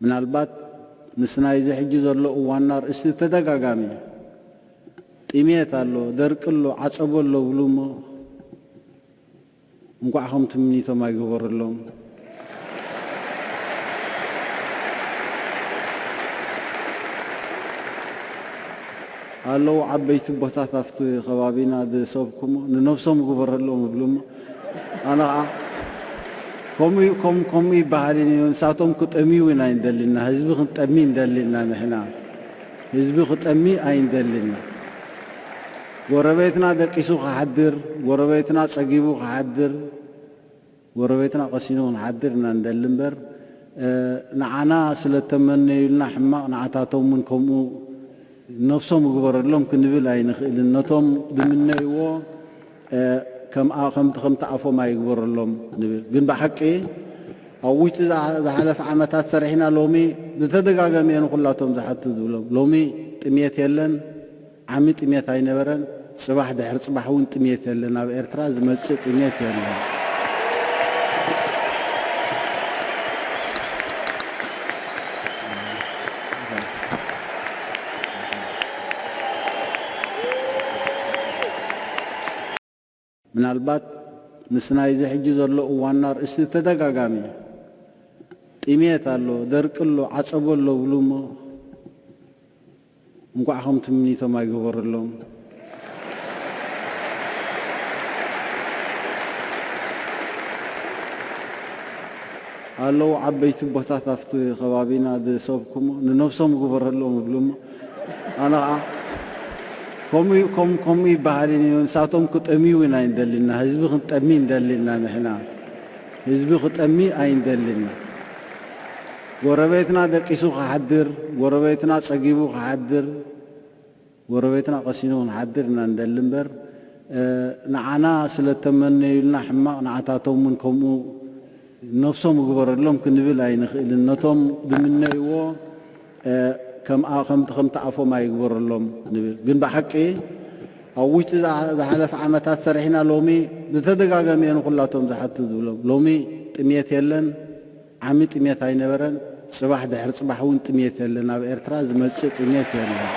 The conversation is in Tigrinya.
ምናልባት ምስ ናይዚ ሕጂ ዘሎ እዋን ኣርእስቲ ተደጋጋሚ እዩ። ጥሜት ኣሎ፣ ደርቂ ኣሎ፣ ዓጸቦ ኣሎ ብሉ እሞ እንቋዕ ከም ትምኒቶም ኣይግበረሎም። ኣለዉ ዓበይቲ ቦታት ኣብቲ ከባቢና ዝሰብኩ እሞ ንነብሶም ግበረሎም ይብሉ እሞ ኣነ ኸዓ ከምኡ ከምኡ ይበሃል እዩ። ንሳቶም ክጠምዩ ኢና ኣይንደሊ ኢና፣ ህዝቢ ክንጠሚ ንደሊ ኢና ንሕና። ህዝቢ ክጠሚ ኣይንደሊ ኢና። ጎረቤትና ደቂሱ ክሓድር፣ ጎረቤትና ጸጊቡ ክሓድር፣ ጎረቤትና ቀሲኑ ክንሓድር ኢና ንደሊ እምበር ንዓና ስለ ተመነዩልና ሕማቕ ንዓታቶም እውን ከምኡ ነብሶም ግበረሎም ክንብል ኣይንኽእልን። ነቶም ዝምነይዎ ከምቲ ኣፎም ኣይግበረሎም ንብል። ግን ብሓቂ ኣብ ውሽጢ ዝሓለፈ ዓመታት ሰሪሕና ሎሚ ብተደጋጋሚ እየ ንኹላቶም ዝሓቱ ዝብሎም። ሎሚ ጥሜት የለን፣ ዓሚ ጥሜት ኣይነበረን፣ ጽባሕ ድሕሪ ጽባሕ እውን ጥሜት የለን። ኣብ ኤርትራ ዝመጽእ ጥሜት የለን። ምናልባት ምስ ናይዚ ሕጂ ዘሎ እዋን ኣርእስቲ ተደጋጋሚ እዩ። ጥሜት ኣሎ፣ ደርቂ ኣሎ፣ ዓጸቦ ኣሎ ብሉ እሞ እንቋዕ ከም ትምኒቶም ኣይገበረሎም። ኣለዉ ዓበይቲ ቦታት ኣብቲ ከባቢና ዝሰብኩ እሞ ንነብሶም ግበረሎም ይብሉ እሞ ኣነ ኸዓ ከምኡ ይበሃል እዩ። ንሳቶም ክጠምዩ ኢና ኣይንደሊ ኢና፣ ህዝቢ ክንጠሚ ንደሊ ኢና ንሕና። ህዝቢ ክጠሚ ኣይንደሊ ኢና። ጎረቤትና ደቂሱ ክሓድር፣ ጎረቤትና ጸጊቡ ክሓድር፣ ጎረቤትና ቀሲኑ ክንሓድር ኢና ንደሊ እምበር ንዓና ስለ ተመነዩልና ሕማቕ ንዓታቶም እውን ከምኡ ነብሶም ይግበረሎም ክንብል ኣይንኽእልን። ነቶም ዝምነይዎ ከምቲ ኣፎም ኣይግበረሎም ንብል። ግን ብሓቂ ኣብ ውሽጢ ዝሓለፈ ዓመታት ሰሪሕና ሎሚ ብተደጋጋሚ እየ ንኹላቶም ዝሓቱ ዝብሎም። ሎሚ ጥሜት የለን፣ ዓሚ ጥሜት ኣይነበረን፣ ጽባሕ ድሕሪ ጽባሕ እውን ጥሜት የለን። ኣብ ኤርትራ ዝመጽእ ጥሜት የለን።